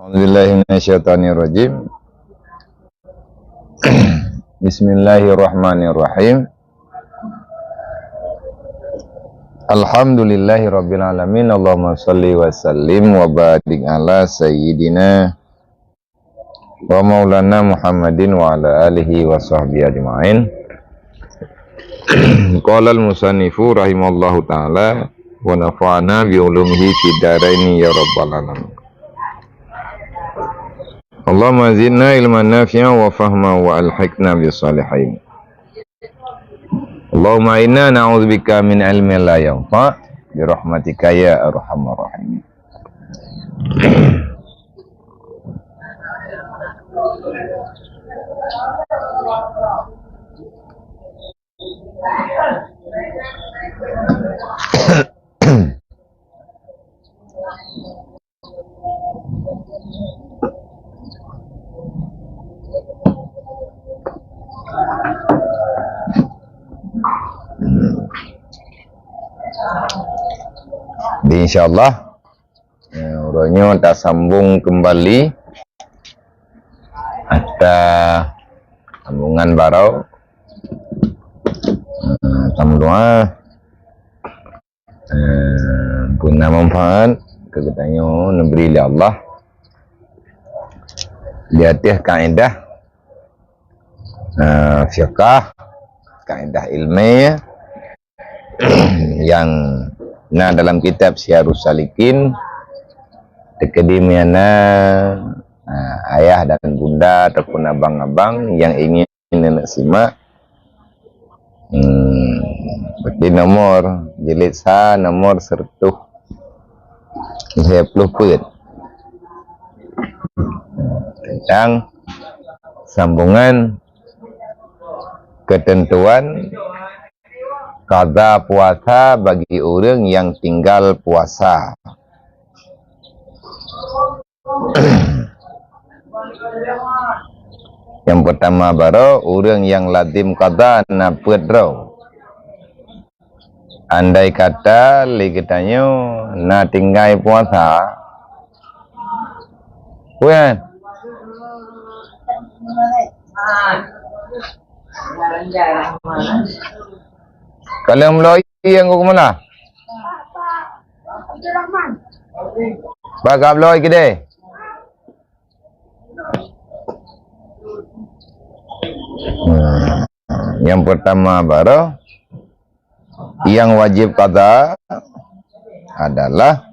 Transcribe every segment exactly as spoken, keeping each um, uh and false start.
A'udzubillahi minasyaitonirrajim. Bismillahirrahmanirrahim. Alhamdulillahirabbil alamin. Allahumma shalli wa sallim wa barik ala sayyidina wa maulana Muhammadin wa ala alihi wa sahbihi ajma'in. Qala al-musannifu rahimallahu ta'ala wa nafa'ana bi ulumihi fid daraini ya rabbal alamin. Allahumma zidna ilman nafi'a wa fahma wa alhiqna bis salihin. Allahumma inna na'udzubika min ilmin la yanfa' bi rahmatika ya arhamar rahimin. Jadi, insyaallah, eh, uroe nyoe tasambong keumbali ata sambongan barô. Eh, tameulua. Eh, guna manfaat keu geutanyoe neubri lé Allah. Di ateueh kaedah, eh, fiqah, kaedah ilmiah nyang na dalam kitab Siyarus Salikin, teukeudi meunyo na, eh, ayah dan bunda ataupun abang-abang nyang ingin neuk simak, hmm, berarti nomor jilid sa, nomor seratus lhèe ploh peuet. Tentang sambongan ketentuan qadha puasa bagi ureuëng nyang tinggal puasa. Nyang peutama baroe, ureuëng nyang lazem qadha na peuet droe. Andai kata lé geutanyoe na tinggai puasa, peue nyan? Ka lheueh bloe ié ngon keumeula? Bak ka bloe keudeh. Hmm. Nyang peutama baroe, nyang wajéb qadha adalah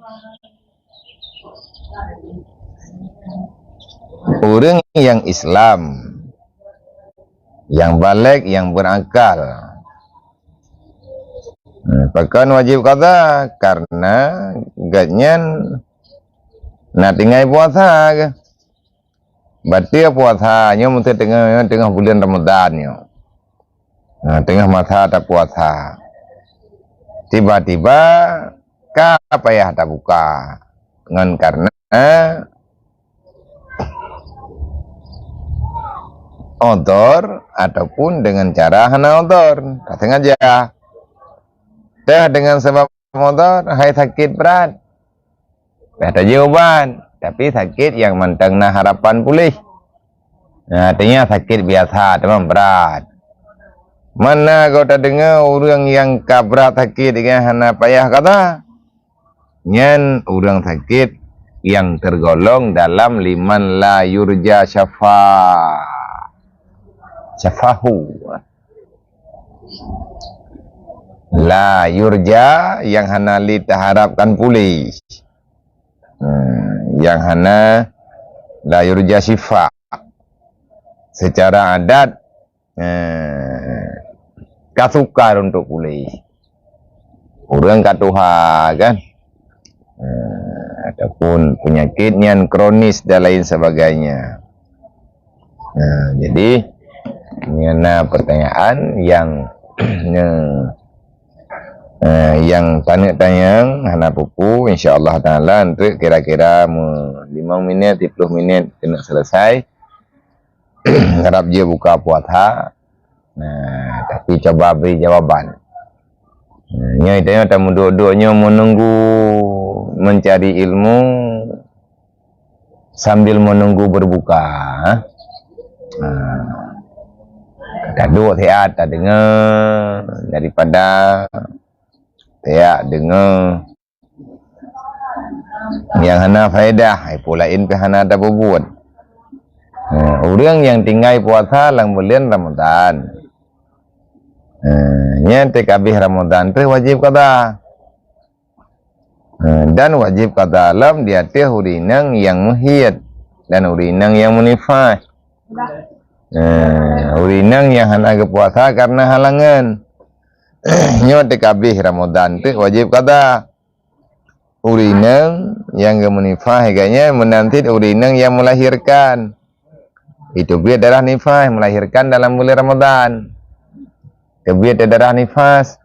ureuëng nyang Islam, nyang balek, nyang beurakal. Hmm, pakon wajéb qadha? Karena gobnyan na tinggai puasa keuh. Bateue puasa nyoe meuteungoh, teungoh buleuen Ramadhan nyoe. Nah, teungoh masa tapuasa. Tiba-tiba ka payah tabuka. Ngon karena udhur ataupun dengan cara hana udhur, ka sengaja. Teuh dengan sebab udhur, hai sakét brat. Dah tajeuet ubat, tapi sakét nyang mantong na harapan puléh. Nah, artinya sakét biasa, teuma brat. Mana kau tadeungoe ureuëng nyang ka brat sakét nyan hana payah qadha? Nyan ureuëng sakét nyang tergolong dalam liman la yurja syafa-, syafahu. La yurja, nyang hana lé taharapkan puléh. Hmm, nyang hana, la yurja syifa. Secara adat, eh, ka sukar untuk puléh. Ureuëng ka tuha kan. Eh, ataupun penyakit nyan kronis dan lain sebagainya. Nah, jadi, nyan na pertanyaan nyang, eh, nyang taneuk tanyong hana peue-peue, insya Allah Taala, enteuk kira-kira me-, limong minit, siplôh minit keuneuk selesai. Harap jeuet buka puasa. Nah, tapi cuba beri jawaban. Nah, nyoe tanyoe tameuduek-duek nyoe menunggu mencari ilmu. sambil menunggu berbuka. Ha. Taduek siat tadeungoe daripada siat deungoe nyang hana faedah, hai peue laén pih hana tapeubuet. Ha, ureuëng nyang tinggai puasa lam buleuen Ramadhan, ha, nyan teuk habéh Ramadhan teuh wajéb qadha. Ha, dan wajéb qadha lom di ateueh ureuëng inong nyang meuhied dan ureuëng inong nyang meunifas. Ha, ureuëng inong nyang hana geupuasa kareuna halangan. Nyoe teuk habéh Ramadhan teuh wajéb qadha. Ureuëng inong nyang geumeunifas geuh nyan meunan cit ureuëng inong nyang melahirkan. Iteubiet darah nifas, melahirkan dalam buleuen Ramadhan. Teubiet darah nifas.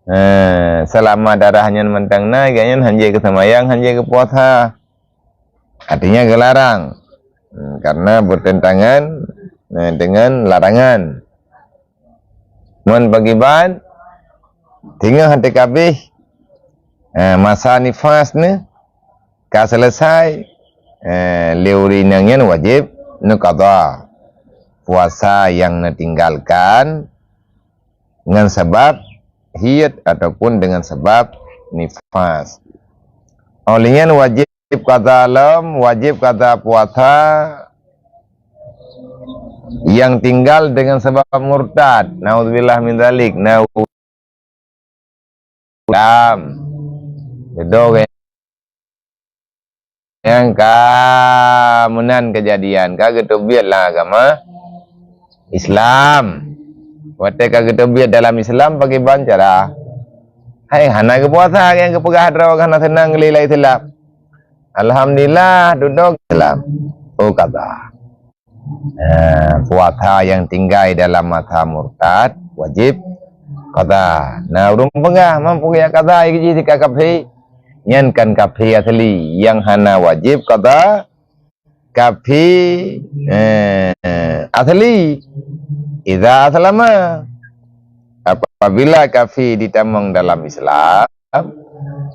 Eh, selama darah nyan mantong na, geuh nyan hanjeuet geuseumbahyang, hanjeuet geupuasa. Artinya geularang. Hmm, karena bertentangan, eh, dengan larangan. Ngon pakiban, singoh teuk habéh, eh, masa nifas nyoe ka selesai, eh, lé ureuëng inong nyan wajéb neuqadha puasa nyang neutinggalkan ngon sabab hied ataupun dengan sabab nifas. Óh lheueh nyan wajéb qadha lom, wajéb qadha puasa nyang tinggal dengan sabab murtad. Naudzubillah min dzalik. Nau-, Islam. Beudôh nyang ka meunan keujadian, ka geuteubiet lam agama Islam. Watée ka geuteubiet dalam Islam, pakiban cara. Hai, hana geupuasa, nyang geupeugah droe hana seunang lé lam Islam. Alhamdulillah, dudoe Islam. Oh, qadha. Eh, puasa nyang tinggai dalam masa murtad wajéb qadha. Nah, ureuëng peugah, "Man peugah qadha jih sikak kafé?" Nyan kan kafé asli, nyang hana wajéb qadha, kafé, eh, asli. Idza aslama. Apabila kafé ditamong dalam Islam,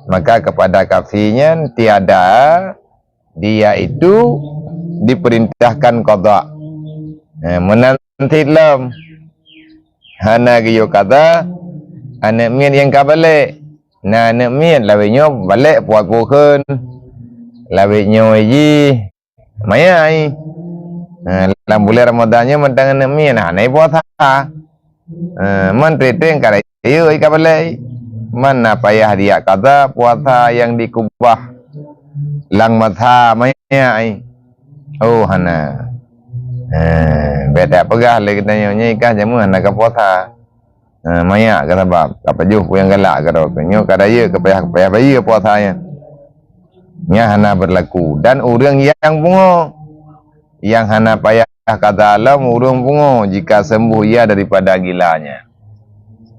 maka kepada kafé nyan tiada, dia itu diperintahkan qadha. Eh, meunan cit lom. Hana geuyue qadha, aneuëk miet nyang ka balek. Na aneuëk miet lawét nyoe balek puat pukon. Lawét nyoe jih maya ai. Ha, lam buleuen Ramadhan nyoe mantong aneuëk miet hana puasa. Ha, man treng-treng ka rayeuk ka balek. Man na payah dia qadha puasa nyang dikubah lam masa maya ai. Oh, hana. Ha, beda peugah lé geutanyoe nyoe ka jameun hana ka puasa. Ha, maya ka sabab ka pajoh peue nyang galak ka droe. Nyoe ka rayeuk ka payah, ka payah bayeue puasa nyan. Nyan hana berlaku. Dan ureuëng nyang pungo, nyang hana payah qadha lom ureuëng pungo jika sembuh ia daripada gilanya.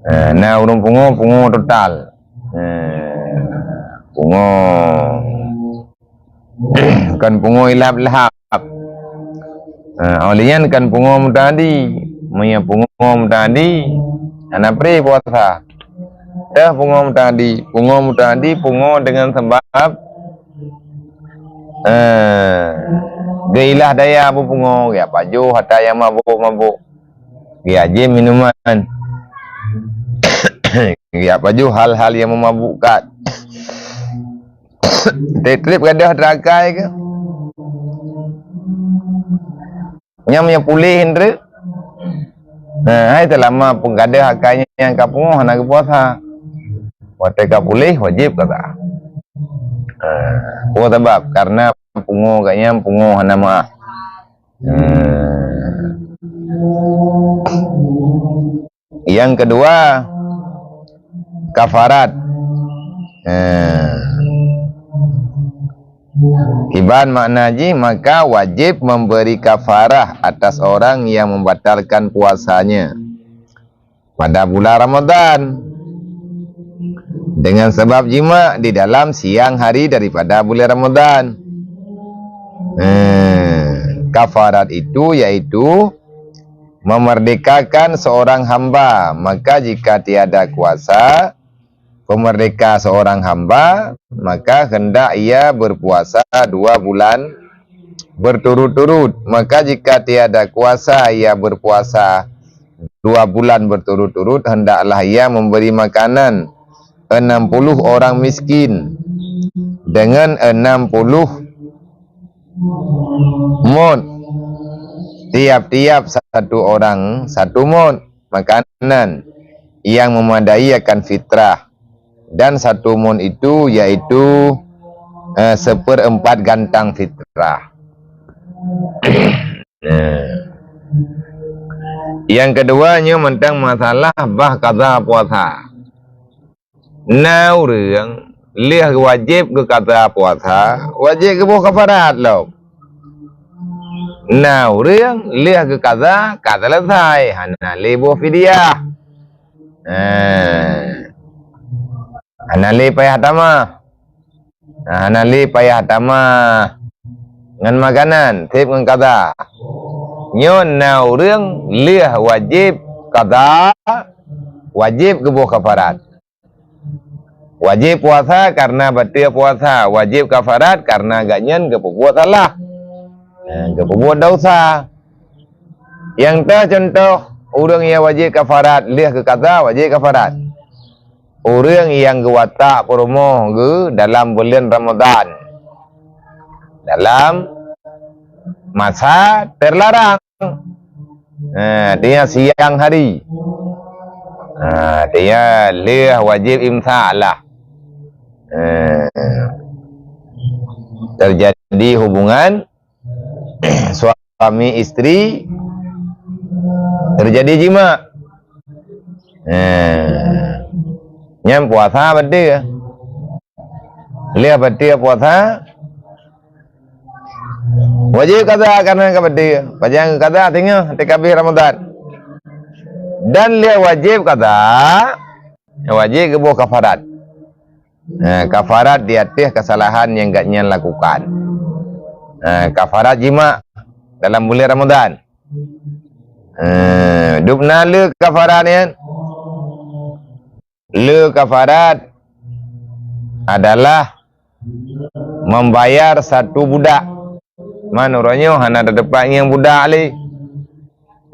Eh, na ureuëng pungo, pungo total. Eh, pungo. Kon pungo ilap-lap. Eh, óh lheueh nyan kon pungo muta'adi. Meunyoe pungo muta'adi, hana pré puasa. Teuh pungo muta'adi, pungo muta'adi, pungo dengan sebab, eh, geuilah daya beupungo, geujak pajoh atra nyang mabök-mabök. Geujak jieb minuman. Geujak pajoh hal-hal nyang meumabukkan. Treb-treb gadôh teuakai keuh. Nyan meunyoe puléh treuk. Nah, hai seulama peugadôh akai nyan ka pungoh hana geupuasa. Watée ka puléh wajéb qadha. Ha, peue sabab? Karena pungoh gobnyan pungoh hana meuah. Hmm. Nyang keudua, kafarat. Eh. Kiban makna jih, maka wajéb memberi kafarah atas orang yang membatalkan puasanya pada bulan Ramadhan dengan sebab jima di dalam siang hari daripada bulan Ramadhan. Eh, kafarat itu yaitu memerdekakan seorang hamba, maka jika tiada kuasa pemerdeka seorang hamba, maka hendak ia berpuasa dua bulan berturut-turut. Maka jika tiada kuasa ia berpuasa dua bulan berturut-turut, hendaklah ia memberi makanan enam puluh orang miskin dengan enam puluh mud. Tiap-tiap satu orang satu mud makanan yang memadai akan fitrah. Dan satu mud itu yaitu, eh, seperempat gantang fitrah. Nah. Yang kedua, nyoe mantong masalah bah qadha puasa. Na ureuëng lheueh wajéb geuqadha puasa, wajéb geuboh kafarat lom. Na ureuëng lheueh geuqadha, ka seuleusoe, hana lé boh fidyah. Eh, hana lé payah tamah. Nah, hana lé payah tamah ngon makanan, seb ngon qadha. Nyoe na ureuëng lheueh wajéb qadha, wajéb geuboh kafarat. Wajéb puasa karena bateue puasa, wajéb kafarat karena gobnyan geupeubuet salah. Nah, geupeubuet desya. Nyang teuh cuntoh, ureuëng nyang wajéb kafarat lheueh geuqadha, wajéb kafarat. Ureuëng nyang geuwatak peurumoh geuh dalam buleuen Ramadhan, dalam masa teularang, ha, artinya siang hari, ha, artinya lheueh wajéb imsak lah, ha, teujadi hubungan suami istri, teujadi jima. Eh, nyan puasa bateue. Lheueh bateue puasa, wajéb qadha karena ka bateue. Pajan qadha teungoh, teukabeh Ramadhan. Dan lheueh wajéb qadha, wajéb geuboh kafarat. Ha, kafarat di ateueh kesalahan nyang gobnyan lakukan. Ha, kafarat jima dalam buleuen Ramadhan. Ha, dubna le kafarat nyan. Le kafarat adalah membayar satu budak. Man uroe nyoe hana teumpat ngieng budak lé.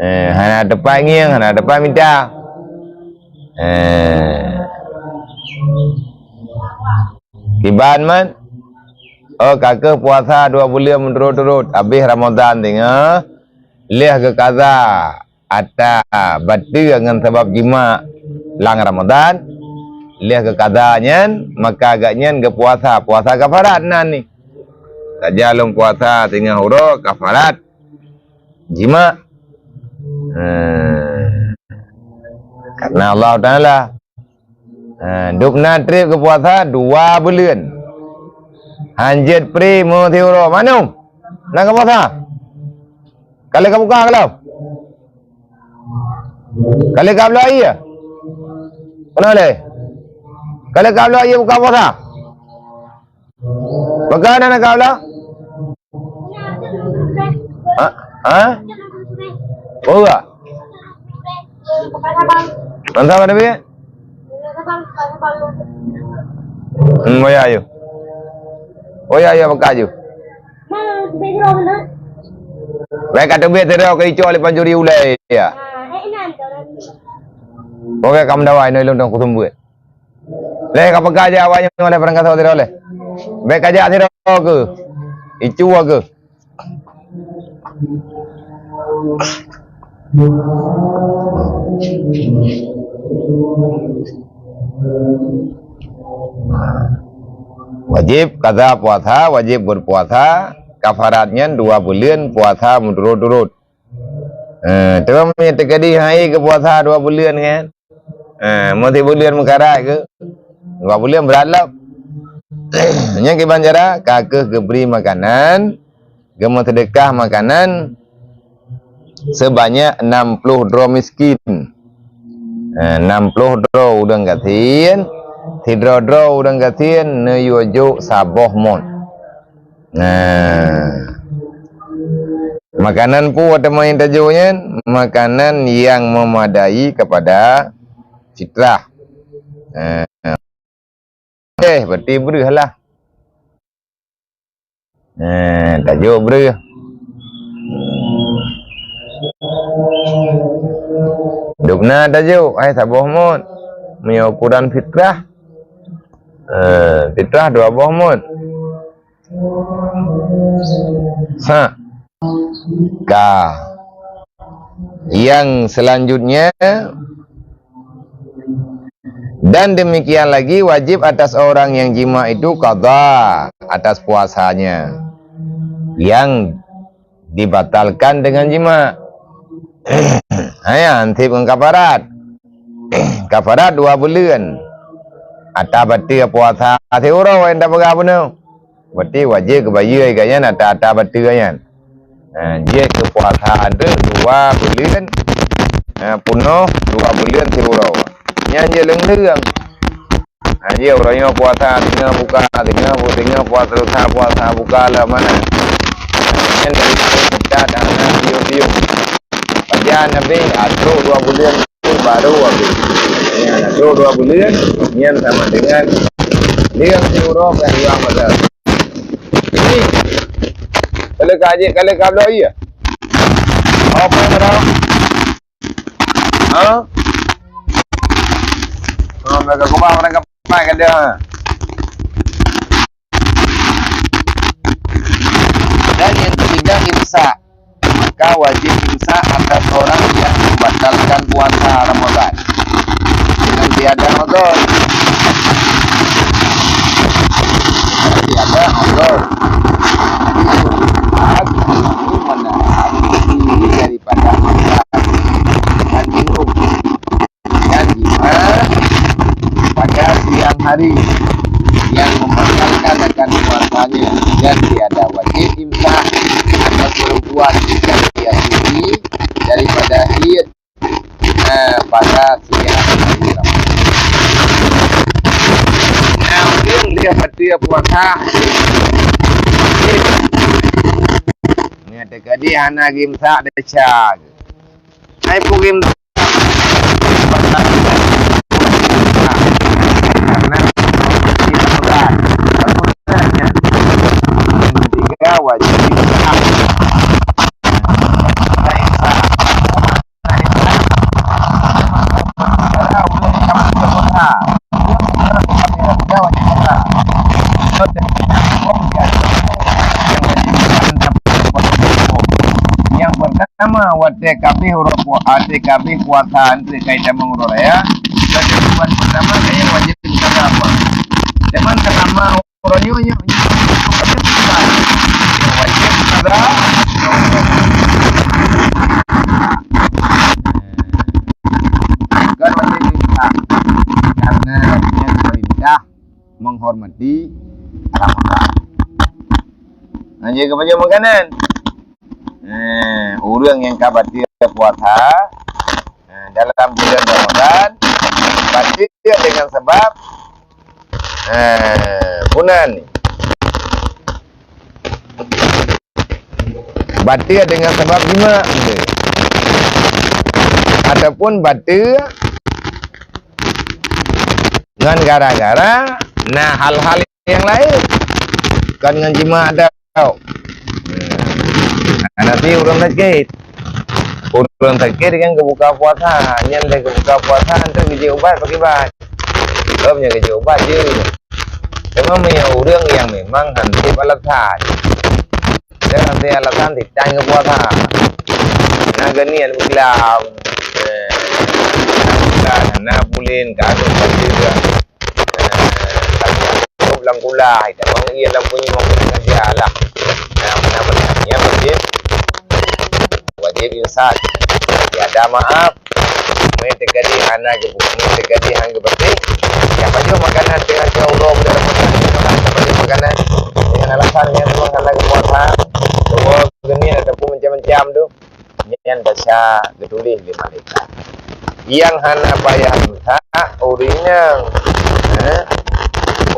Eh, hana teumpat ngieng, hana teumpat mita. Eh. Kiban man, oh, ka keuh puasa dua buleuen meuturot-turot, abéh Ramadhan teungoh, lheueh geuqadha ata bateue ngon sabab jima lam Ramadhan, lheueh geuqadha nyan, maka gobnyan geupuasa, puasa kafarat nan ni. Saja lôn puasa teungoh uroe kafarat jima. Ha. Karena Allah Taala. Ha, dubna treb geupuasa dua buleuen. Hanjeuet pri meusiuroe. Manum? Na geupuasa? Ka lheueh ka buka ka lom? Ka lheueh ka bloe ie? Peue na lé? Ka lheueh ka bloe ie buka puasa? Peugah na nakab lah? Ha? Ha? Peugah? Mantap ada biet? Hmm, boya ayu. Boya ayu peugah ayu. Baik kata biet tadi kau icok oleh pancuri ulai ya. Oke, kamu dawai noi londong kusumbuet. Leh ka peugah jak awak nyoe leh barangkasoe sidroe leh. Bék ka jak sidroe keuh. Icu keuh. Wajéb kaza puasa, wajéb berpuasa, kafarat nyan dua buleuen puasa meuturot-turot. Eh, teuma meunyo teukadi hai geupuasa dua buleuen kan? Eh, meuti buleuen meukarat keuh. Dua buleuen brat lom. Nyan kiban cara, ka keuh geubri makanan, geumeuseudeukah makanan sebanyak enam puluh droe miskin. Eh, enam puluh droe ureuëng gasien, sidroe-droe ureuëng gasien neuyue jok saboh mot. Nah, makanan peue teuma nyang tajok nyan? Makanan nyang memadai kepada fitrah. Nah, eh, berarti breueh lah. Nah, tajok breueh. Dubna tajok, hai saboh mot. Meunyoe ukuran fitrah, eh, fitrah dua boh mot. Sa. Ka. Yang selanjutnya, dan demikian lagi wajib atas orang yang jima itu qadha atas puasanya yang dibatalkan dengan jima. Hai, ansip ngon kafarat. Kafarat dua buleuen. Ata bateue puasa siuroe nyang tapeugah bunoe. Berarti wajéb geubayeue gobnyan ata-ata bateue nyan. Ha, jeuet keu puasa treuk dua buleuen, ha, peunoh dua buleuen siuroe. Nyan jeuet leueng-leueng. Ha, jeuet uroe nyoe puasa, singoh buka, singoh bu-, singoh puasa lusa, puasa buka lam mana. Nyan dari kita dah na tiup-tiup. Pajan habéh, ha, trok dua buleuen. Baru habéh. Nyan, trok dua buleuen, nyan sama dengan leueng siuroe nyang dua masa. Ini, kalau ka jeuet, kalau ka bloe, iya. Apa yang ada? Ha? Oh, mereka kubah, mereka pakai dia. Dan yang ketiga, imsak. Maka wajib imsak atas orang yang membatalkan puasa Ramadan dengan tiada uzur. Tiada uzur. Menahan diri daripada makan dan minum dan jima pada siang hari yang membatalkan akan puasanya, dan tiada wajib imsak atas perempuan yang dia suci daripada haid, eh, pada siang hari. Nah, mungkin dia batal puasa. Nyan teuka di hana imsak desya. Hai pugim. Karena tiga wajib. Nyang pertama, watèe ka abéh uroe pu-, watèe ka abéh puasa, eunteuk ka itamong uroe raya, watèe bulan pertama, nyang wajéb qadha apa? Zaman pertama, uroe nyoe, nyoe, nyoe, wajéb qadha. Bukan wajéb qadha. Karena nyan perintah menghormati Ramadan. Nah, jaga baju makanan. Eh, ureueng nyang ka bateue puasa, eh, dalam bulan Ramadan, bateue dengan sebab, eh, bunan. Bateue dengan sebab jima, ataupun bateue ngon gara-gara na hal-hal nyang laén, kon ngon jima dak. Nah, nabi ureueng sakét. Ureueng sakét kan geubuka puasa, nyan lé geubuka puasa, eunteuk geujak ubat pakiban. Lom nyan geujak ubat jeuet. Teuma meunyoe ureueng nyang memang han sép alasan, dan han sép alasan ditan geupuasa, na geuniet beugilam, eh, na bulan, na buleuen, ka adong bateue. Lam kulah, ita bangun iya lam bunyi mau kena kerja lah. Nah, benar-benar. Yang wajib, wajib imsak. Tiada maaf. Meuteugadi hana geubuka, meuteugadi hana geubeutih. Siapa juga makanan dengan siapa ulo boleh dapat makanan, siapa juga makanan dengan alasan yang memang hana geupuasa. Dua geuniet ataupun macam-macam tu. Nyan desya geutuléh lé malaikat. Nyang hana payah imsak ureueng nyang, eh,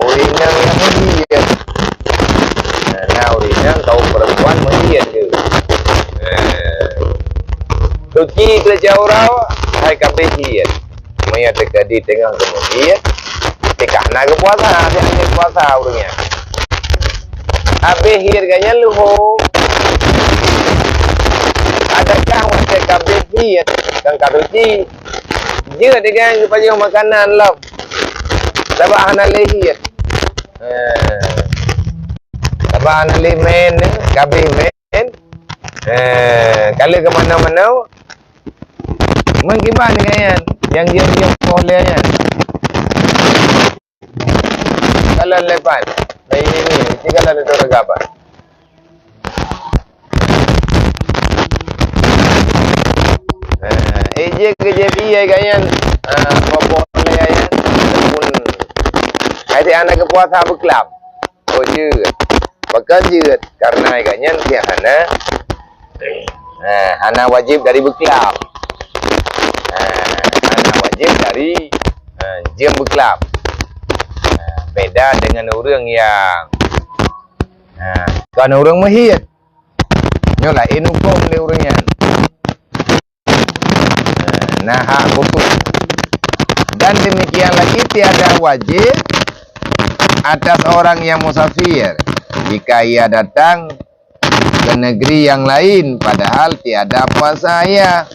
ureueng nyang, nyang meuhiet. Nah, na ureueng nyang kaum perempuan meuhiet tu. Eh, suci keu siuroe, hai ka abéh hiet. Meunyoe teuka di teungoh geumeuhiet, teuka hana geupuasa, hana puasa ureueng nyan. Abéh hiet gobnyan leuhô. Adakah watèe ka abéh hiet, ka suci. Jeuet geupajoh makanan lom. Sabab hana lé hiet. Ha. Sabab hana lé mén, ka abéh mén. Ha. Ka lheueh keu manoe-manoe. Meukiban nyan, nyang jeuet-jeuet poh lé nyan. Kalon lepan. Nah, ini, ini. Tiga lalu tu regap, ah. Eh, je ke J P ai kayan. Ah, poh-poh lé ayan. Pun. Ai si anak ke puasa beklam. Oh, jeuet. Pakon jeuet? Karena gobnyan pih hana, ha, hana wajib dari beuklam. Ha, hana wajib dari, ha, jeuem beuklam. Ha, beda dengan ureuëng nyang, ha, kon ureuëng meuhiet. Nyoe laén hukôm lé ureuëng nyan. Nah, hak khusus. Dan demikian lagi tiada wajib atas orang yang musafir jika ia datang ke negeri yang lain padahal tiada puasa ia.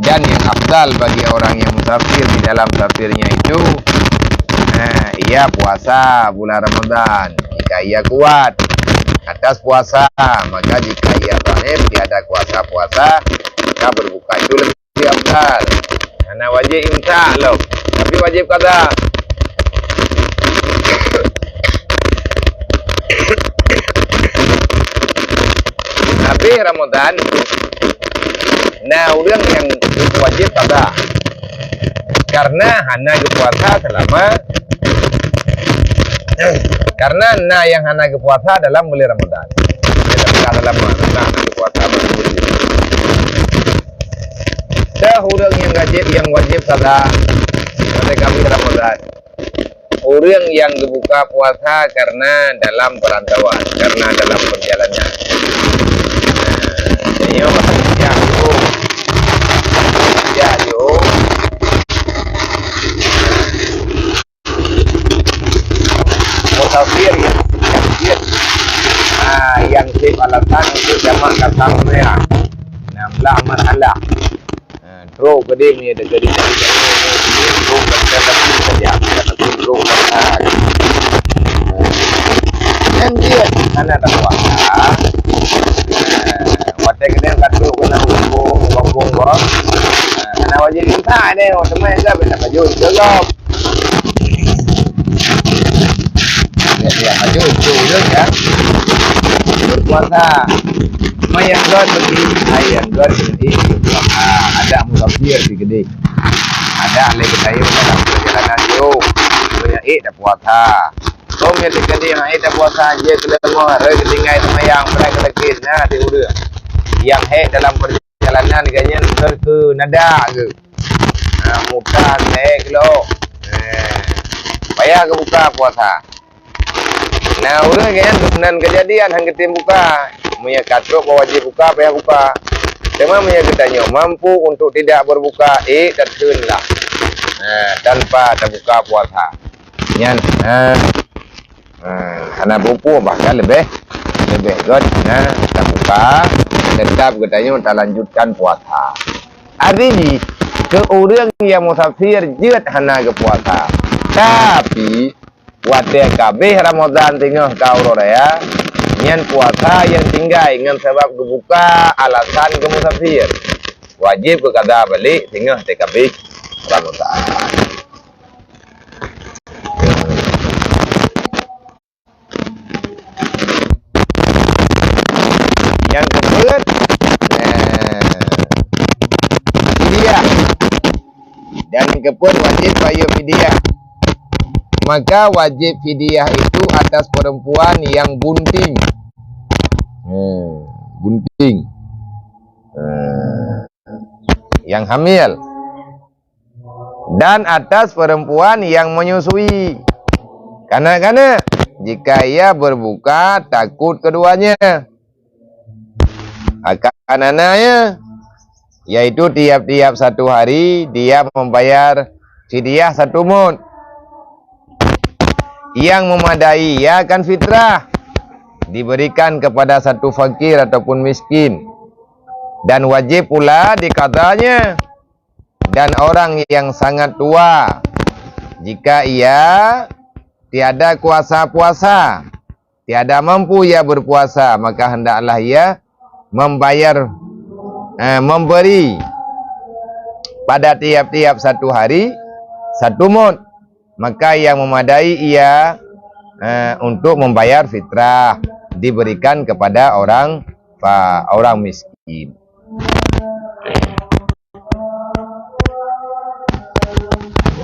Dan yang afdal bagi orang yang musafir di dalam safirnya itu, nah, ia puasa bulan Ramadan jika ia kuat atas puasa, maka jika ia dhaif tiada kuasa puasa, maka berbuka itu lebih afdal. Hana wajib imsak lom, tapi wajib qada. Habéh Ramadan, na ureuëng nyang wajib qada. Karena hana geupuasa selama, karena na nyang hana geupuasa dalam bulan Ramadan. Dalam, dalam, na hana geupuasa. Teuh ureuëng nyang wajib, nyang wajib qada pada kami Ramadan. Ureuëng nyang geubuka puasa karena dalam perantauan, karena dalam perjalanan. Nah, jadi orang kerja tu, kerja tu, musafir yang, yang, ah, yang seb alasan untuk jamak kasar mereka. Nah, belah masalah. Ha, trok keudéh nyoe teukeudi, trok keudéh saja, trok keudéh. Nyan jeuet hana tapuasa. Ha, watée keudéh ka trok keunan huköm, huköm, huköm. Ha, hana wajéb imsak nyoe, teuma ka beda baju, jaweueb. Ya, ya, maju, tu je, ya. Berpuasa. Mayang gön bagi, mayang gön bagi berpuasa. Ada musafir di gedé. Ada lé geutanyoe dalam perjalanan yo. Yo nyang ék tapuasa. Kong nyang di gedé nyang ék tapuasa, je keuleungoh, rhoi geutinggai seumayang, beurai keu sakét, na di ureuëng. Nyang hék dalam perjalanan geuh nyan keu, keu nada geuh. Ha, muka sehek lo. Ha. Payah geubuka puasa. Nah, ureuëng nyang nan kejadian han geutem buka. Meunyoe ka trok wajib buka, payah buka. Teuma meunyoe geutanyoe mampu untuk tidak berbuka, eh, tateun lah. Ha, tanpa tabuka puasa. Nyan, ha. Ha, hana peue-peue, bahkan leubeh, leubeh göt na tabuka, teutap geutanyoe talanjutkan puasa. Arti jih, keu ureuëng nyang musafir jeuet hana geupuasa. Tapi, watée ka abéh Ramadhan teungoh ka uroe raya, nyan puasa nyang tinggai ngon sabab geubuka alasan geumusafir. Wajéb geuqada balék teungoh teuka abéh Ramadhan. Nyang keupeuet, eh, fidyah. Dan nyang keupeuet wajéb bayeue fidyah. Maka wajéb fidyah itu atas perempuan yang bunting. Hmm, bunting. Hmm. Yang hamil. Dan atas perempuan yang menyusui. Karena, karena jika ia berbuka, takut keduanya akan anaknya, yaitu tiap-tiap satu hari dia membayar fidyah satu mut. Yang memadai ia akan fitrah diberikan kepada satu fakir ataupun miskin. Dan wajib pula dikadanya. Dan orang yang sangat tua, jika ia tiada kuasa puasa, tiada mampu ia berpuasa, maka hendaklah ia membayar, eh, memberi pada tiap-tiap satu hari satu mud. Maka yang memadai ia, eh, untuk membayar fitrah diberikan kepada orang fa-, orang miskin.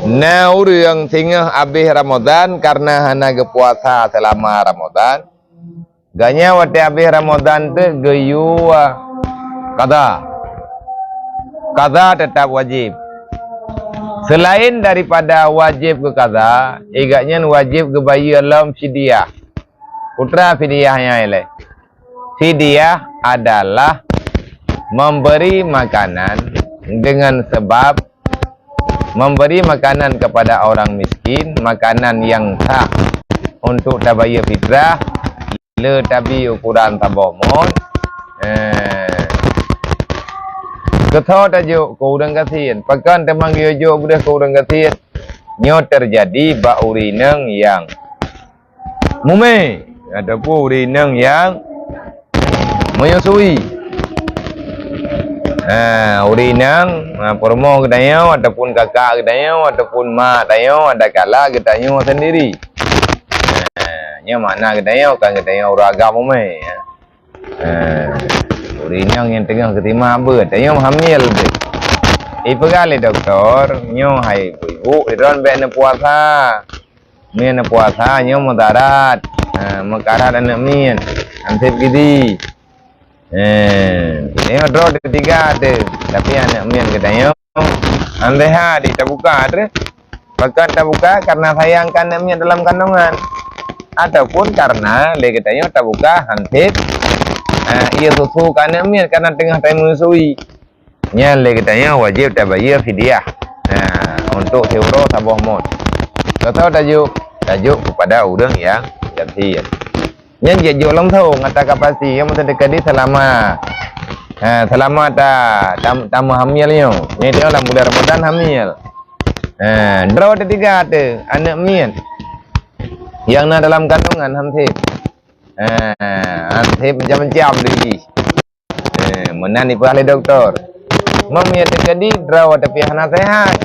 Na ureuëng singoh abéh Ramadan karena hana geupuasa selama Ramadan, ganya watée abéh Ramadan teuk geuyue qadha. Qadha tetap wajib. Selain daripada wajib geuqadha, igat nyan wajib geubayeue lom fidyah. Peue teuma fidyah nyan ilée? Fidyah adalah memberi makanan dengan sebab memberi makanan kepada orang miskin, makanan yang sah untuk tabayeue fitrah, le tabi ukuran saboh mud. Eh. Keu soe tajok? Keu ureuëng gasien. Pakon teuma geuyue jok breueh keu ureuëng gasien? Nyoe teujadi bak ureuëng inong nyang mumé ataupun ureuëng inong nyang menyusui. Ha, ureuëng inong, ha, peurumoh geutanyoe ataupun kakak geutanyoe ataupun mak tanyoe, adakala geutanyoe sendiri. Ha, nyoe makna geutanyoe, kon geutanyoe ureuëng agam mumé, ya. Ha, ureuëng inong nyang teungoh geutimang beuet, tanyoe hamil beuet. Ipeugah lé dokto, nyoe hai ibu-ibu, sidroe bék neupuasa. Meunyoe neupuasa nyoe mudarat, ha, meukarat aneuëk miet, anseb gidi. Eh, nyoe droe teuga teuh, tapi aneuëk miet geutanyoe han seuhat, tabuka teuh. Pakon tabuka? Karena sayang keu aneuëk miet dalam kandungan. Ataupun karena lé geutanyoe tabuka han seb, eh, ié susu keu aneuëk miet karena teungoh tameusui. Nyan lé geutanyoe wajéb tabayeue fidyah. Nah, untuk siuroe saboh mot. Keu soe tajok? Tajok keupada ureuëng nyang gasien. Nyan jeuet jok langsong ata ka pasti, nyang meuteukadi selama, ha, selama ta, tam, tameuhamil nyoe. Nyoe lam bulan Ramadan hamil. Ha, droe teuga teuh, aneuëk miet nyang na dalam kandungan han seb. Ha, han seb macam-macam lagi. Eh, meunan ipeugah lé dokto. Meunyoe teuga droe teuh pih hana seuhat,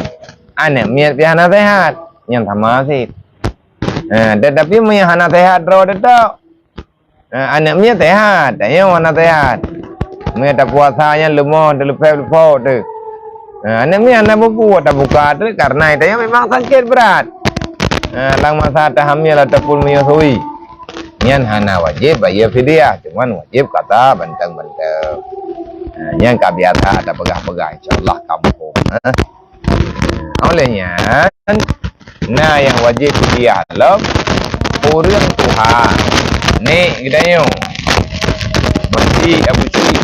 aneuëk miet pih hana seuhat, nyan sama sit. Eh, tetapi meunyoe hana seuhat droe teuh, eh, aneuëk miet seuhat, tanyoe hana seuhat. Meunyoe tapuasa nyan leumoh, teuleuphe-leupho teuh. Eh, aneuëk miet hana buku, tabuka teuh karena tanyoe memang sakét brat. Eh, lam masa tahamil ataupun menyusui. Nyan hana wajéb bayeue fidyah, cuman wajéb kata banteng-banteng. Ha, nyan ka biasa tapeugah-peugah, insya Allah kamoe. Ha? Oleh nyan, na nyang wajéb fidyah lom ureuëng tuha, nek geutanyoe, meusti Abu Syik.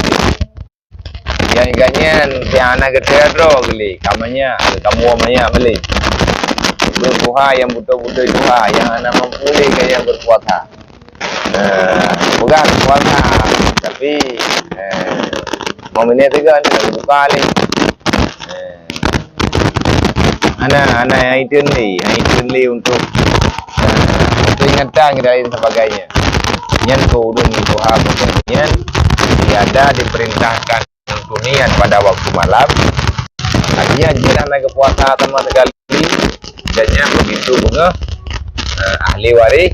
Nyang gobnyan, nyang hana geuteudroe geuli, ka manyak, ka muwoe manyak malée. Ureuëng tuha nyang beutôi-beutôi tuha, nyang hana mampu lé gobnyan berpuasa. Nah, peugah puasa, tapi, eh, meunyoe teuga buka lé. Eh, Hana, hana nyang iteun lé, nyang iteun lé untuk, eh, peringatan dan lain sebagainya. Nyan keu ureuëng tuha bukan nyan, tiada diperintahkan untuk niat pada waktu malam. Artinya, jika hana geupuasa sama sekali, dan nyan begitu beungoh, eh, ahli waris,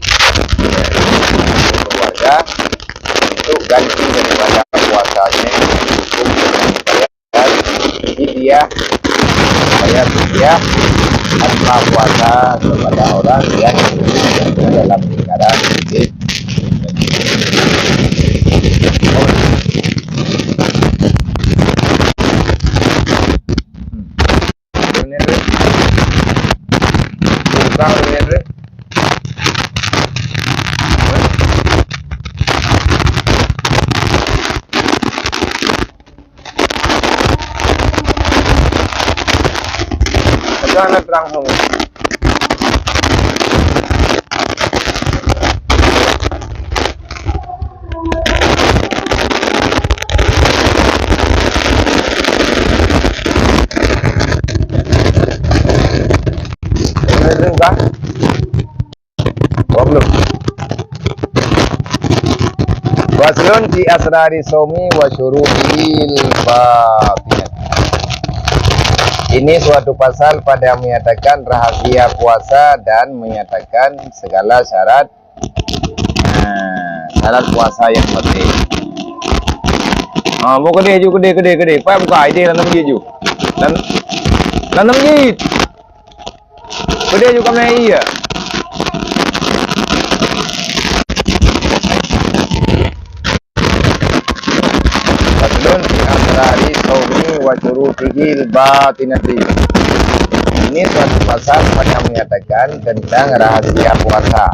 eh, keluarga, itu ganti daripada puasanya, hukum dan upaya. Jadi dia, saya dia tanpa puasa kepada orang yang dalam lingkaran. Aduh, anak terang semua. Faslun fi asrari shaumi wa syurutihil batinah. Ini suatu pasal pada menyatakan rahasia puasa dan menyatakan segala syarat, ha, syarat puasa yang batin. Ha, bu keudeh ju, keudeh, keudeh, keudeh. Pak buka ideh dalam ji ju. Dalam, dalam ji. Keudeh ju kami iya. Faslun fi asrari shaumi wa syurutihil batinati. Ini suatu pasal pada menyatakan tentang rahasia puasa.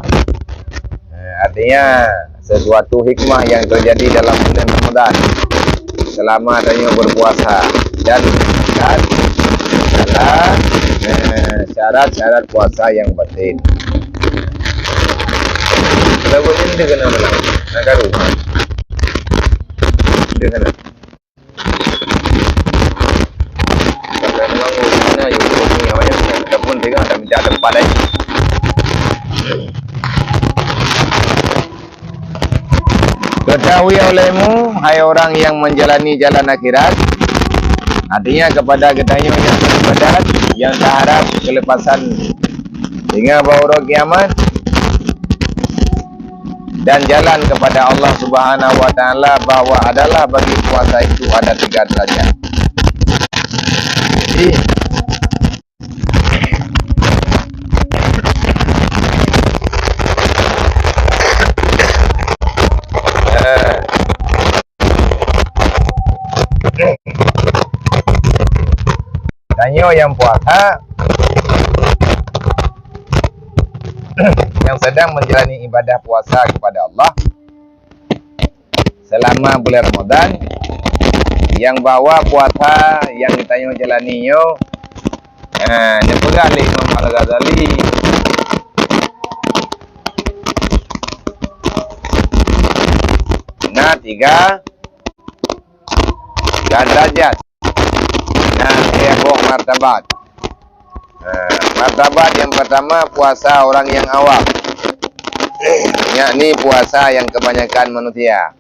Eh, artinya, sesuatu hikmah yang terjadi dalam bulan Ramadan selama tanyoe berpuasa dan, dan adalah, eh, syarat-syarat puasa yang batin. Lagu ni dia kena menang. Nak karu. Dia kena. Kalau memang mana yang ni awaknya, kita pun tengok tak minta tempat lain. Ketahui olehmu, hai orang yang menjalani jalan akhirat, artinya kepada geutanyoe yang beribadat, yang taharap kelepasan dengan bak uroe kiamat, dan jalan kepada Allah Subhanahu wa Ta'ala, bahwa adalah bagi puasa itu ada tiga derajat. Jadi, eh, tanyoe yang puasa, yang sedang menjalani ibadah puasa kepada Allah, selama bulan Ramadan, nyang bahwa puasa nyang geutanyoe jalani nyoe, eh, neupeugah lé Imam Al-Ghazali, na tiga, tiga derajat. Na lhèe boh martabat. Nah, martabat yang pertama, puasa orang yang awam, yakni puasa yang kebanyakan manusia,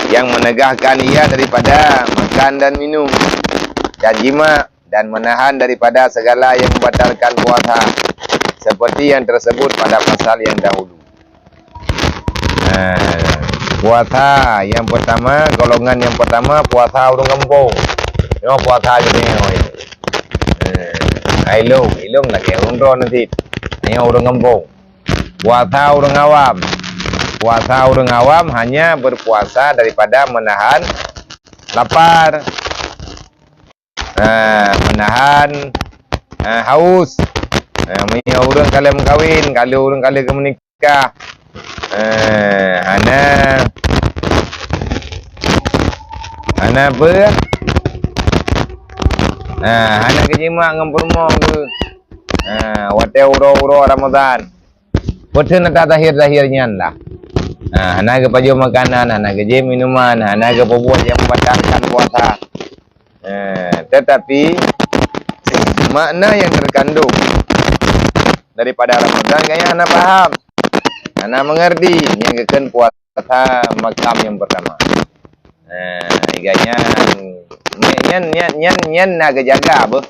yang menegahkan ia daripada makan dan minum, dan jima, dan menahan daripada segala yang membatalkan puasa, seperti yang tersebut pada pasal yang dahulu. Nah, puasa yang pertama, golongan yang pertama, puasa ureuëng gampông. Nyoe puasa jadi nyoe. Eh, ilong, ilong lagèe ureuëng droe nanti. Nyoe ureuëng gampông. Puasa ureuëng awam. Puasa ureuëng awam hanya berpuasa daripada menahan lapar. Ha, menahan, ha, haus. Ha, meunyoe ureuëng ka lheueh meukawen, ka lheueh ureuëng ka lheueh geumeunikah. Ha, hana, hana apa? Ha, hana geujimak ngon peurumoh geuh. Ha, watèe uroe-uroe Ramadhan. Peue teuk na zahir-zahir nyan lah. Ha, hana geupajoh makanan, hana geujieb minuman, hana geupeubuet nyang membatalkan puasa. Ha, tetapi makna yang terkandung daripada Ramadhan gaya hana paham, hana mengerti nyang geukheun puasa makam yang pertama. Ha, gaya nyan, nyan, nyan, nyan, nyan na geujaga beuh.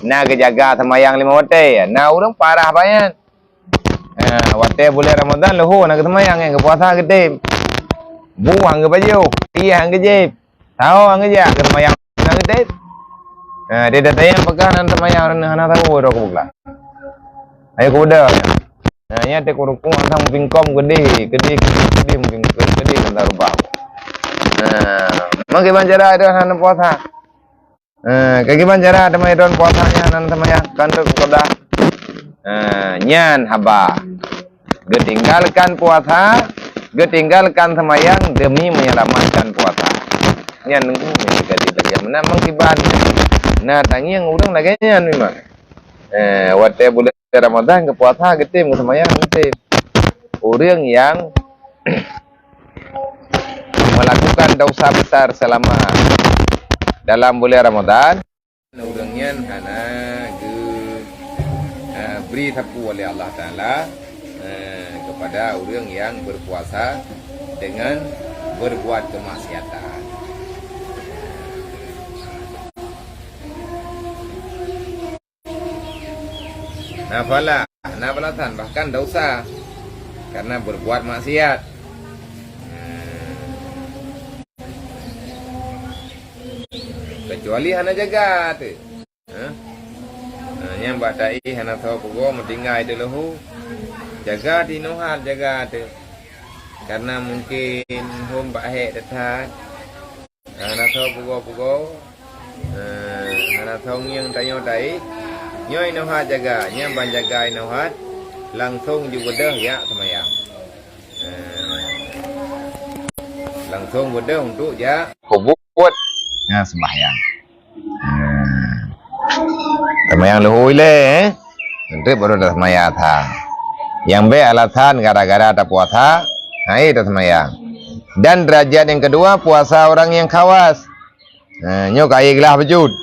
Na geujaga seumayang lima watèe, na ureuëng parah banyak. Ha, watèe bulan Ramadhan leuhô na geuseumayang, nyang geupuasa geutem. Bu han geupajoh, ié han geujieb, saho han geujak, geuseumayang na geutem. Ha, dia datang yang peugah nan seumayang hana tahu dah aku peugah. Ayo kuda. Nah, nya teuku rukuk asam pingkom gedé, gedé, gedé, gedé mungkin gedé tentang rubah. Nah, mungkin cara ada hana puasa. Eh, keugiban cara teuma idon puasa nyan nan seumayang kandok kodah. Eh, nyan haba. Geutinggalkan puasa, geutinggalkan seumayang demi menyelamatkan puasa. Nyan nunggu nyan jadi lagèe meunan meukiban. Nah, tangieng ureueng lagèe nyan memang. Eh, watèe bulan Ramadhan geupuasa geutem, geuseumayang geutem. Ureueng nyang melakukan dosa besar selama dalam bulan Ramadhan, ureueng nyan hana geu-, eh, bri sapeue oleh Allah Taala, eh, kepada ureueng nyang berpuasa dengan berbuat kemaksiatan. Nah, pala, nah, balasan, bahkan dosa karena berbuat maksiat. Kecuali hana jaga tu. Ha? Nah, nyang bak taéh hana tho pugoe meutinggai teuleuhu. Jaga tinohat jaga tu. Karena mungkin hom bak hék that-that. Hana tho pugoe-pugoe. Ha, hana tho ngieng tanyoe taéh. Nyoe inohat jaga, nyang ban jaga inohat langsung jibeudôh jak seumayang. Ha. Langsung beudôh untuk jak peubuet. Ha, sembahyang. Hmm. Seumayang leuhô ilée, eh? Enteuk baru taseumayang tha. Nyang bék alasan gara-gara tapuasa, hai taseumayang. Dan derajat nyang keudua, puasa orang nyang khawas. Nah, nyoe ka glah beujeuet.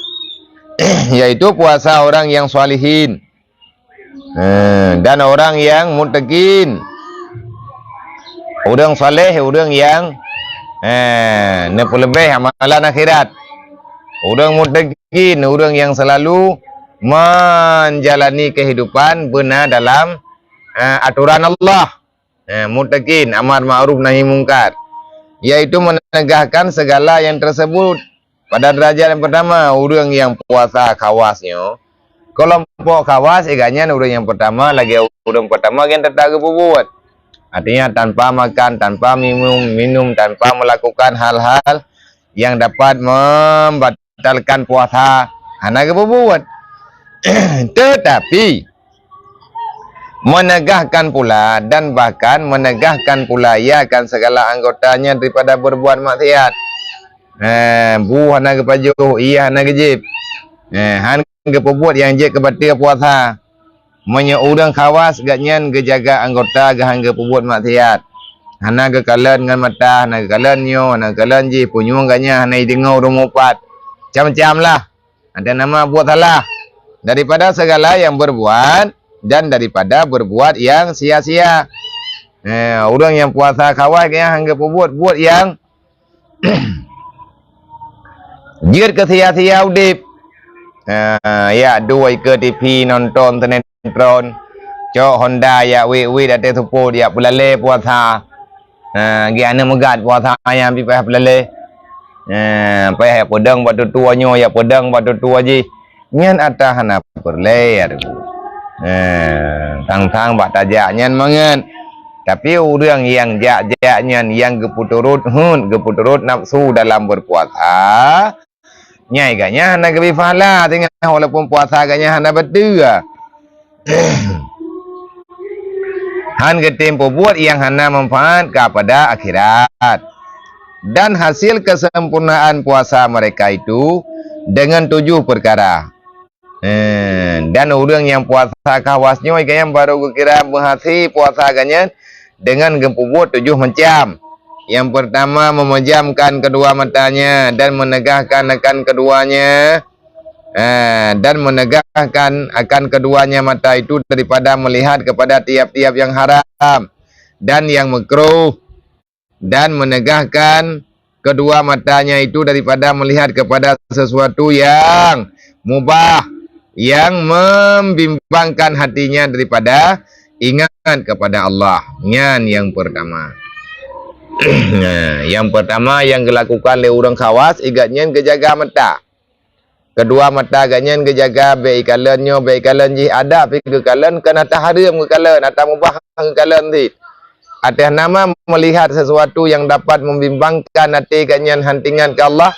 Yaitu puasa orang nyang shalihin. Eh, dan orang nyang muttaqin. Ureuëng saleh, ureuëng nyang, eh, neupeuleubeh amalan akhirat. Ureuëng muttaqin, ureuëng nyang selalu menjalani kehidupan beuna dalam, eh, aturan Allah. Eh, muttaqin, amar ma'ruf nahi mungkar, yaitu menegakkan segala yang tersebut. Pada derajat yang pertama, ureuëng nyang puasa khawas nyoe, kelompok khawas, iganyan ureuëng nyang pertama, lagée ureuëng pertama nyang teutap geupeubuet. Artinya, tanpa makan, tanpa minum, minum, tanpa melakukan hal-hal yang dapat membatalkan puasa, hana geupeubuet. Tetapi, menegakkan pula dan bahkan menegakkan pula ia akan segala anggotanya daripada berbuat maksiat. Eh, bu hana geupajoh, ie hana geujéb. Eh, han geupeubuet nyang jeuet keu bateue puasa. Meunyoe ureuëng khawas, gobnyan geujaga anggota geuh han geupeubuet maksiat. Hana geukalon ngon mata, hana geukalon nyoe, hana geukalon jih, punyueng gobnyan hana jideungoe ureuëng mupat. Macam-macam lah. Ada nama buat salah. Daripada segala yang berbuat dan daripada berbuat yang sia-sia. Eh, ureuëng nyang puasa khawas gobnyan han geupeubuet buet nyang jeuet keu sia-sia udeb. Ah, jak duek ikeue T V nonton sinetron, cok Honda jak wét-wét ateueh seupôt jak peulalée puasa. Ah, geuh aneuëk meugat puasa nyan pih payah peulalée. Ah, payah jak peudong bak tutoe nyoe, jak peudong bak tutoe jih. Nyan atra hana peureulée, ya Teungku. Eh, sang-sang bak tajak nyan mangat. Tapi ureuëng nyang jak-jak nyan nyang geupeuturot heuet, geupeuturot nafsu dalam berpuasa, nyan gobnyan hana geubri pahala singoh walaupun puasa gobnyan hana bateue. Han geutem peubuet nyang hana manfaat kepada akhirat. Dan hasil kesempurnaan puasa mereka itu dengan tujuh perkara. Eh, dan ureuëng nyang puasa khawas nyoe gobnyan baru geukira meuhasé puasa gobnyan dengan geupeubuet tujoh macam. Yang pertama, memejamkan kedua matanya dan menegahkan akan keduanya, eh, dan menegahkan akan keduanya mata itu daripada melihat kepada tiap-tiap yang haram dan yang makruh, dan menegahkan kedua matanya itu daripada melihat kepada sesuatu yang mubah, yang membimbangkan hatinya daripada ingat kepada Allah. Nyan yang pertama. Nah, yang pertama yang dilakukan oleh ureuëng khawas, igat nyan geujaga mata. Kedua mata gobnyan geujaga, bék ikalon nyoe, bék ikalon jih, adak pih geukalon, kon atra hareuem geukalon, atra mubah geukalon cit. Ateueh nama melihat sesuatu yang dapat membimbangkan até gobnyan han teuingat keu Allah,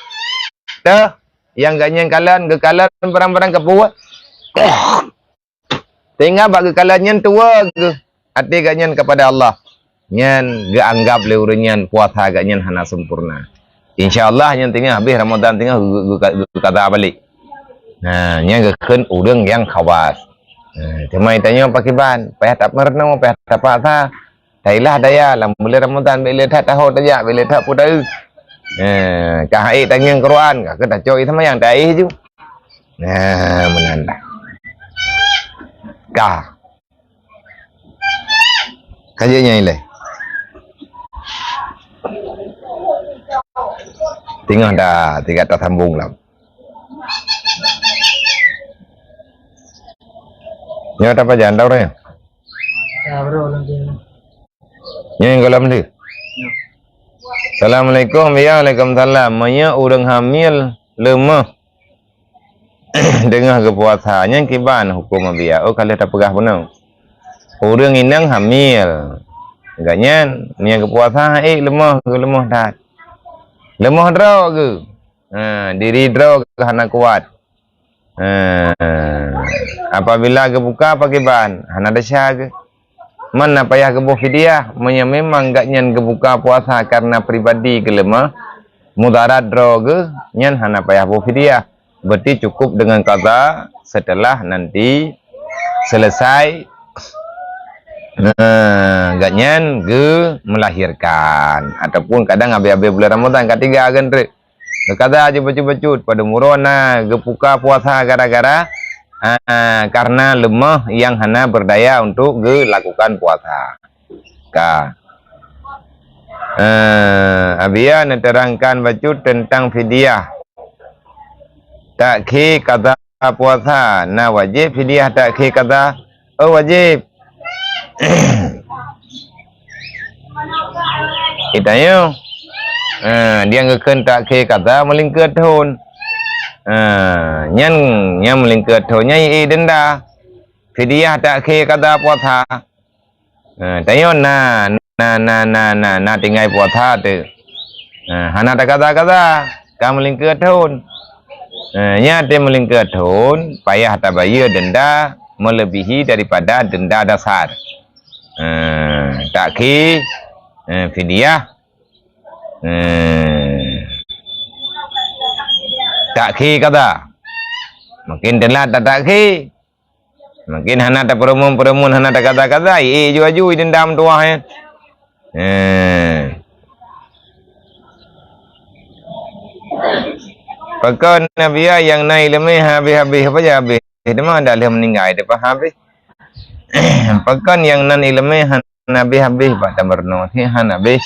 teuh nyang gobnyan kalon, geukalon barang-barang keu buet. Sehingga bak geukalon nyan tuwoe geuh até gobnyan kepada Allah. Nyan geuanggap lé ureuëng nyan puasa gobnyan hana sempurna. Insya Allah nyan teungoh habéh Ramadan teungoh geu-, geu-, geukaza balek. Nah, nyan geukheun ureuëng nyang khawas. Nah, teuma tanyoe pakriban, payah tameureunoe, payah tapaksa. Tailah daya lam buleuen Ramadan, bék le that taho tajak, bék le that peue taeu. Eh, ka hai tangieng Quran, ka keu tacok seumayang taéh ju. Nah, meunan dah. Ka. Ka jeuet nyang ilée. Tingah dah, tiga tasambung lah. Nyoe tapajan tau nyoe. Ya, bro, lagi. Nyoe yang golam tu. Ya. Assalamualaikum. Ya, waalaikumsalam. Meunyoe ureueng hamil leumoh deungoh geupuasa, nyan kiban huköm Abiya? Oh, ka lheueh tapeugah bunoe. Ureueng inong hamil, gobnyan meunyoe geupuasa, eh, leumoh, leumoh that. Leumoh droe geuh. Ha, diri droe geuh hana kuat. Ha, apabila geubuka pakiban, hana desya geuh. Man na payah geuboh fidyah, meunyoe memang gobnyan geubuka puasa kareuna pribadi geuleumoh, mudarat droe geuh, nyan hana payah boh fidyah. Berarti cukup deungon qadha setelah nanti selesai, eh, gobnyan geumeulahirkan. Ataupun kadang habéh-habéh bulan Ramadhan, ka tiga kan treuk. Qadha jeuet bacut-bacut, padum uroe na geubuka puasa gara-gara, ah, karena lemah yang hana berdaya untuk gelakukan puasa. Ka. Eh, Abiya neuterangkan bacut tentang fidyah. Takhir qadha puasa, na wajéb fidyah takhir qadha? Oh, wajéb. Geutanyoe, ha, dia geukheun takhir qadha meulingkeue thon. Ha, nyan, nyan meulingkeue thon nyan i denda. Fidyah takhir qadha puasa. Ha, tanyoe na, na, na, na, na, na tinggai puasa teuh. Ha, hana taqadha-qadha, ka meulingkeue thon. Ha, nyan teuh meulingkeue thon, payah tabayeue denda melebihi daripada denda dasar. Ha, takhir, ha, fidyah, ha, takhir qadha. Makin teulat tatakhir, makin hana tapeureumeun-peureumeun, hana taqadha-qadha, i aju-aju i dendam tuwah nyan. Eh. Pakon Abiya nyang na iéleumé habéh-habéh, apa jih habéh? Teuma dak lheueh meuninggai teupah habéh. Pakon nyang nan iéleumé han habéh-habéh bak tameurunoe, hana habéh.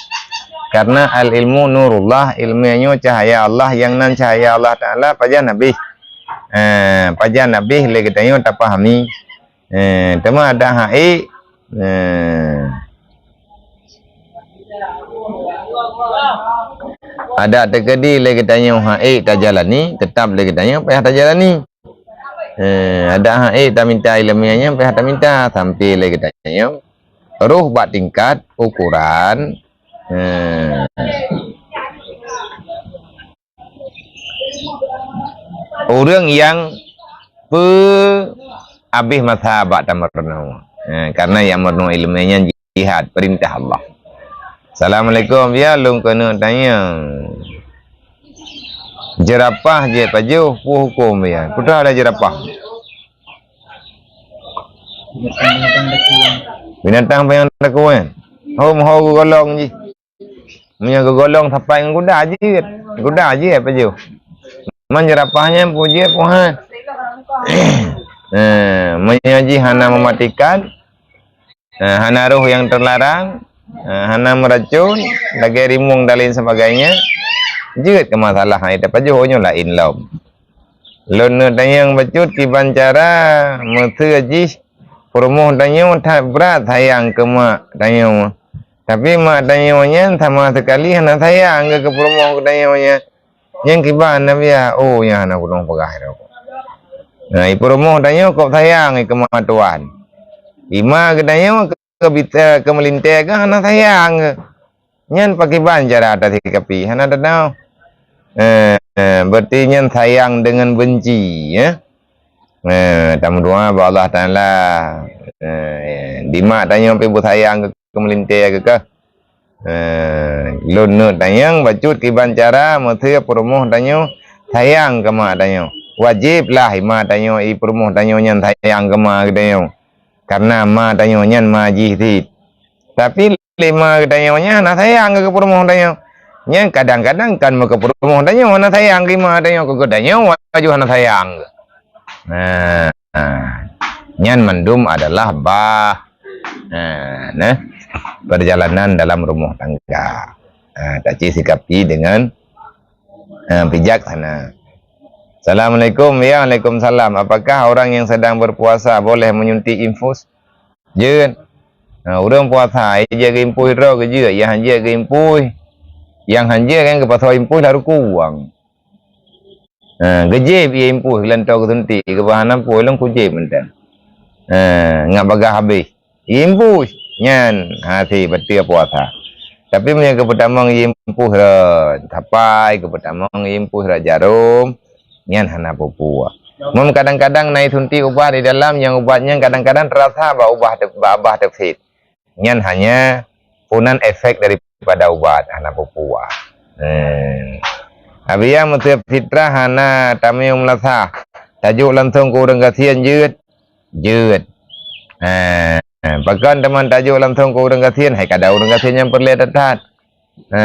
Karena al-ilmu nurullah, iéleumé nyoe cahya Allah, nyang nan cahya Allah Taala pajan habéh. Eh, pajan habéh lé geutanyoe tapahami. Eh, teuma adak hak ék, eh, adak teukeudi lé geutanyoe hak ék tajalani, teutap lé geutanyoe payah tajalani. Eh, adak hak ék taminta iéleumé nyan payah taminta, sampai lé geutanyoe roh bak tingkat ukuran, eh, ureuëng nyang peu habéh masa bak tameurunoe. Eh, karena nyang meurunoe iéleumé nyan jihad, peurintah Allah. Assalamualaikum, ya, lôn keuneuk tanyong. Jeurapah jeuet pajoh, peue hukôm ya? Peue teuma ada jeurapah? Binatang panyang takue. Ho, ho geugolong jih. Meunyoe geugolong sapat ngon kuda jeuet. Kuda jeuet pajoh. Man jeurapah nyan peue jeuet peue han. Eh, meunyoe jih hana mematikan, eh, hana roh nyang terlarang, eh, hana meuracon, lagée rimueng dan lain sebagainya, jeuet keu masalah hai tapajoh nyoe laén lom. Lôn neutanyong bacut kiban cara meuseu jih peurumoh tanyoe that brat sayang keu mak tanyoe. Tapi mak tanyoe nyan sama sekali hana sayang keu peurumoh tanyoe nyan. Nyang kiban Nabi, oh, nyan hana gunong peugah. Nah, i peurumoh tanyoe kok sayang keu mak tuan. I ma geutanyoe keu bita, keu meulintée keu hana sayang keu. Nyan pakiban cara tasikapi, hana teunoe. Eh, eh, berarti nyan sayang dengan benci, ya. Eh, tameudoa bak Allah Taala. Eh, di mak tanyoe pih beusayang keu, keu meulintée keu kah. Eh, lôn neutanyong bacut kiban cara meuseu peurumoh tanyoe sayang keu mak tanyoe. Wajéb lah i ma tanyoe, i peurumoh tanyoe nyan sayang keu ma geutanyoe. Karena ma tanyoe nyan ma jih cit. Tapi lé ma geutanyoe nyan hana sayang keu peurumoh tanyoe. Nyan kadang-kadang kan meukeu peurumoh tanyoe hana sayang keu ma tanyoe, keu geutanyoe aju hana sayang. Nah, nah, nyan mandum adalah bah, nah, nah, perjalanan dalam rumah tangga. Nah, taci sikapi dengan Ha, pijak sana. Assalamualaikum. Ya, waalaikumsalam. Apakah orang yang sedang berpuasa boleh menyuntik infus? Jeuet. Ha, ureuëng puasa, jeuet geuimpus droe geujeuet, nyang han jeuet geuimpus. Nyang han jeuet kan geupasoe impus lam ruku buang. Ha, geujép ie impus geulantoe geusuntik, geuba hana pue lôn kujép mantong. Ha, ngat bagaih habéh. Ie impus nyan hase bateue puasa. Tapi meunyoe geupeutamong ie impus rot, sapai geupeutamong ie impus rot jarom, nyan hana peue-peue. Mem kadang-kadang na isuntik ubat di dalam, nyang ubat nyan kadang-kadang teurasa bak ubah te-, bak babah teupit. Nyan hanya punan efek daripada ubat, hana peue-peue. Hmm. Abiya meusé fitrah hana tamiyueng meulasah. Tajok langsong keu ureuëng gasien jeuet. Jeuet. Ha, pakon teuma tajok langsong keu ureuëng gasien, hai kada ureuëng gasien nyang peureulée that-that. Ha,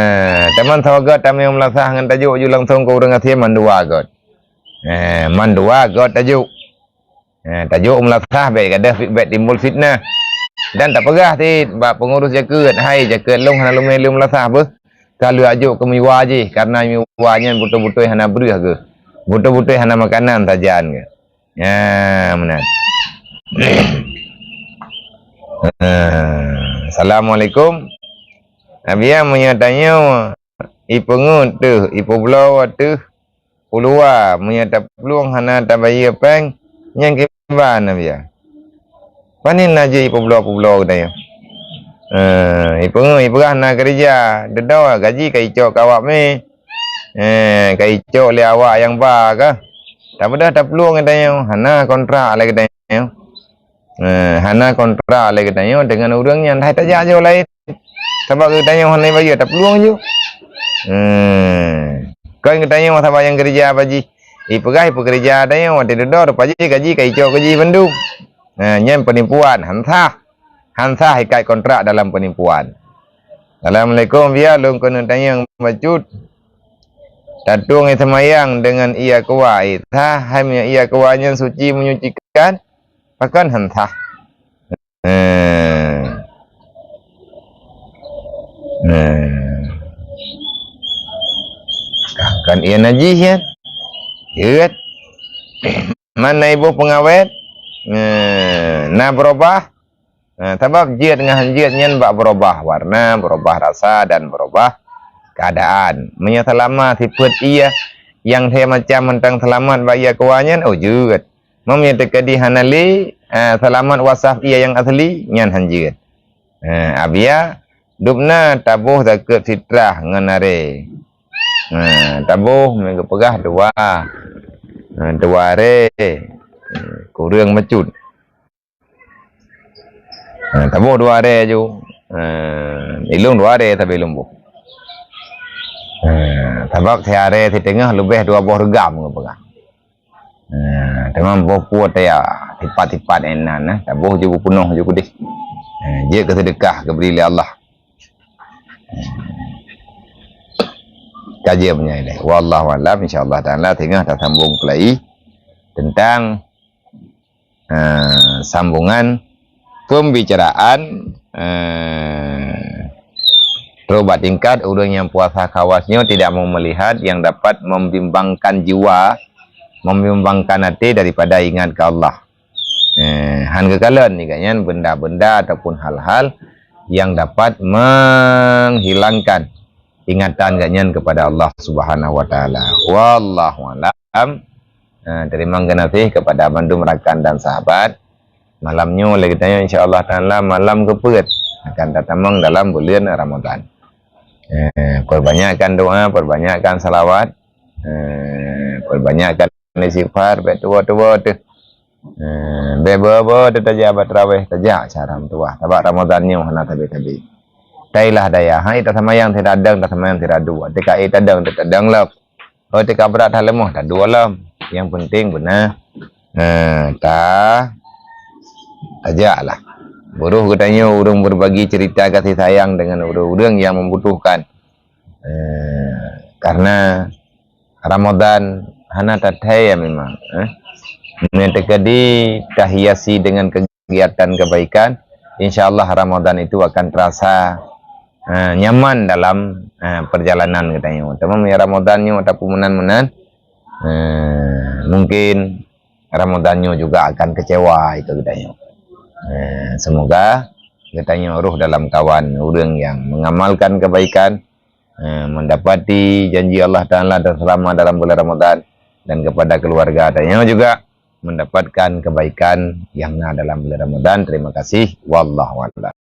teuma sawagat tamiyueng meulasah ngon tajok ju langsong keu ureuëng gasien mandua göt. Ha, mandua göt tajok. Ha, tajok meulasah bék gadoh fit-, bék timbul fitnah. Dan tapeugah cit bak peungurus jakeuet, hai jakeuet lôn hana leumé lôn meulasah beuh. Ka lheueh ajok keu miwa jih, karena miwa nyan beutôi-beutôi hana breueh geuh. Beutôi-beutôi hana makanan sajan geuh. Ya, meunan. Assalamualaikum. Abiya meunyoe tanyoe ipeungeut teuh, ipeubloe teuh, uluwa meunyoe taplueng hana tabayeue péng, nyan kiban abiya. Panen na jeuet ipeubloe-peubloe geutanyoe. Eh, ipeungeut, ipeugah na keureuja, dudoe gaji ka icok keu awak mé. Eh, ka icok lé awak nyang ba kah. Tabeudôh taplueng geutanyoe, hana kontrak lé geutanyoe. Eh, hana kontrak lé geutanyoe deungon ureuëng nyan, hai tajak jih laén. Sabab geutanyoe hana ibayeue taplueng ju. Eh, kon geutanyoe sabab nyang keureuja bak jih. Ipeugah ipeukeureuja tanyoe, watée dudoe rupa jih gaji ka icok keu jih bandum. Eh, nyan peunipuan, han sah. Han sah ikat kontrak dalam peunipuan. Assalamualaikum, biya lôn keuneuk tanyong bacut. Tatueng ie seumayang deungon ie aqua, ie sah, hai meunyoe ie aqua nyan suci menyucikan, pakon han sah? Eh. Eh. Kan ie najih nyan. Jeuet. Man na iboh peungawét, eh, na beurubah. Nah, sabab jeuet ngon han jeuet nyan bak beurubah warna, beurubah rasa, dan beurubah keuadaan. Meunyoe seulama sifeuet ie nyang lhée macam mantong seulamat bak ie aqua nyan, oh jeuet. Meunyoe teukeudi hana lé, eh, seulamat wasaf ie nyang asli, nyan han jeuet. Eh, abiya, dubna taboh zakeuet fitrah ngon arée. Eh, taboh meunyoe geupeugah dua, eh, dua arée, eh, kureueng bacut. Ha, taboh dua arée ju. Ha, ilong dua arée sabe ilong boh. Ha, sabab siarée siteungoh leubeh dua boh reugam geupeugah. Ha, teuma boh puet ya, tipat-tipat inan, eh, taboh ju peunoh ju keudeh. Ha, jeuet keu seudeukah geubri lé Allah. Kaji meunyoe ilée. Wallahu a'lam, insya Allah taala teungoh tasambong peulai tentang eh, sambungan pembicaraan, eh, trok bak tingkat ureuëng nyang puasa khawas nyoe tidak mau melihat yang dapat membimbangkan jiwa, membimbangkan até daripada ingat ke Allah. Eh, han geukalon nibak nyan benda-benda ataupun hal-hal yang dapat menghilangkan ingatan geuhnyan kepada Allah Subhanahu wa Taala. Wallahu a'lam. Eh, teurimong geunaséh kepada bandum rakan dan sahabat. Malam nyoe lé geutanyoe insya Allah taala malam keupeuet akan tatamong dalam buleuen Ramadan. Eh, perbanyakkan doa, perbanyakkan salawat, eh, perbanyakkan istighfar, bék tuwo-tuwo teuh. Eh, bék beu-beu teuh tajak bak tarawih, tajak cara meutuwah. Sabab Ramadan nyoe hana sabe-sabe. Tailah daya, hai tasamayang sira dong, tasamayang sira dua. Tika eh tadong, tadong lom. Oh, tika brat halemoh, tadua lom. Yang penting beuna, eh, ta, tajaklah. Buruh geutanyoe ureuëng berbagi cerita kasih sayang dengan ureuëng-ureuëng yang membutuhkan. Eh, karena Ramadan hana tathée ya memang, eh. Meunyoe teukeudi tahiasi dengan kegiatan kebaikan, insya Allah Ramadan itu akan terasa eh, nyaman dalam, eh, perjalanan geutanyoe. Teuma meunyoe Ramadan nyoe ataupun meunan-meunan, eh, mungkin Ramadan nyoe juga akan kecewa itu geutanyoe. Eh, semoga geutanyoe roh dalam kawan ureuëng yang mengamalkan kebaikan, eh, mendapati janji Allah Taala dan selamat dalam bulan Ramadan, dan kepada keluarga tanyoe juga mendapatkan kebaikan yang na dalam bulan Ramadan. Terima kasih. Wallahu a'lam.